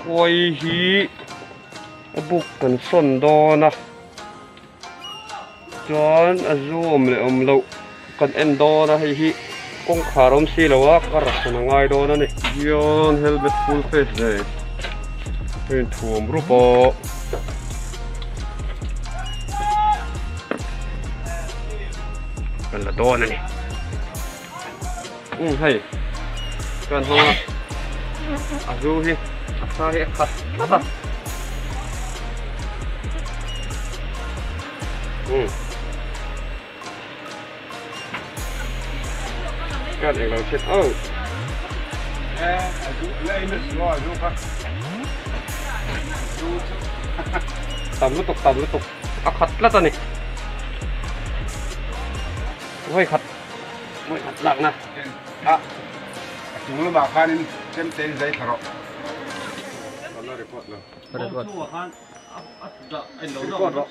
Khuai hi a buk kan sawn dawn a chuan a zu awm leh awm loh kan en dawn a hei hi kawngkhar awm si lo a kar sawn a ngai dawn a ni. Hian helmet full face nei a inthuam rup a. Kan la dawn a ni. Um hei kan hawng a a zu hi a sa hi a khat tlat a um kan englo chhet oh tam lutuk tam lutuk a khat tlat a ni vawi khat Mawi khat lakna a a chung lamah khanin chemte in zai thla rawh. Kan la record lo. Record. Record rawh.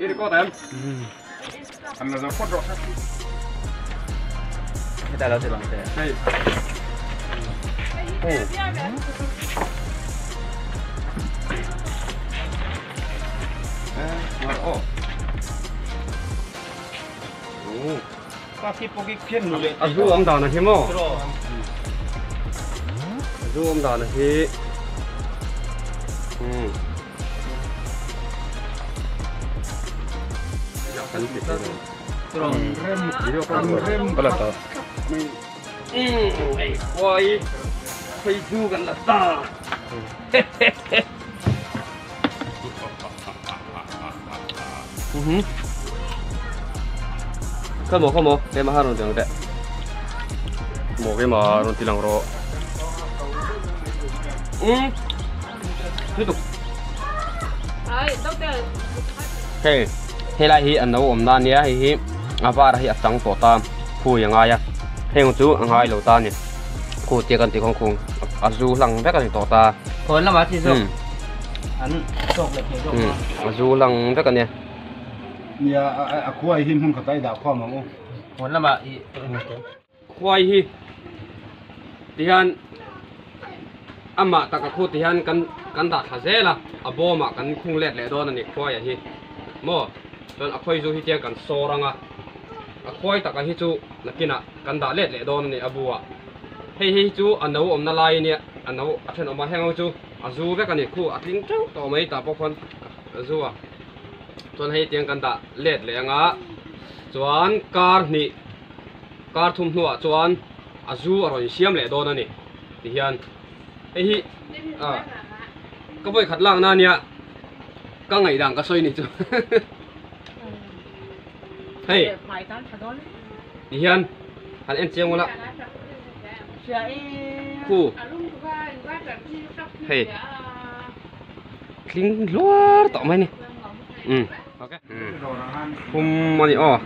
I record em? An la zo phawt rawh. Heta lo ti bang te. Hei. Hei. Eh, oh. A zu awm dan a hi maw? A zu awm dan a hi. Kan ti thei lo. Ei khuai khuai zu kan la ta. Khaw maw khaw maw keimah kha rawn ti ang teh maw keimah rawn ti lang rawh umm lutuk hei helai hi a no awm na ania hei hi a var hi a chang tawh ta khui a ngai a heng chu a ngai lo ta a ni khu tia kan tih kawng khung a zu hlang vek a ni tawh ta. Khawn lamah chi zawk an chawk leh thei zawk a zu lang vek a nia. Nia a khuai hi hmun khat a i dah khawm ang u. Khawn lamah i khuai hi tihian amah taka khu tihian kan kan dah thla zel a a bawmah kan khung let leh dawn a ni khuaia hi maw chuan a khawi zu hi tihian kan sawr ang a a khuai taka hi chu nakinah kan dah let leh dawn a ni a buah hei hi chu a no awmna lai ania a no a thenawm a heng ho chu a zu vek a ni khu a tling teuh tawh mai tah pawh khuan a zu a chuan hei tiang kan dah let leh anga chuan kar hnih kar thum hnuah chuan a zu a rawn siam leh dawn a ni tihian hei hi ah ka vawi khat lakna ania ka ngaihdan ka sawi ni chu hei tihian han en chiang ula khu hei tling hluar tawh mai a ni umm khum a ni aw.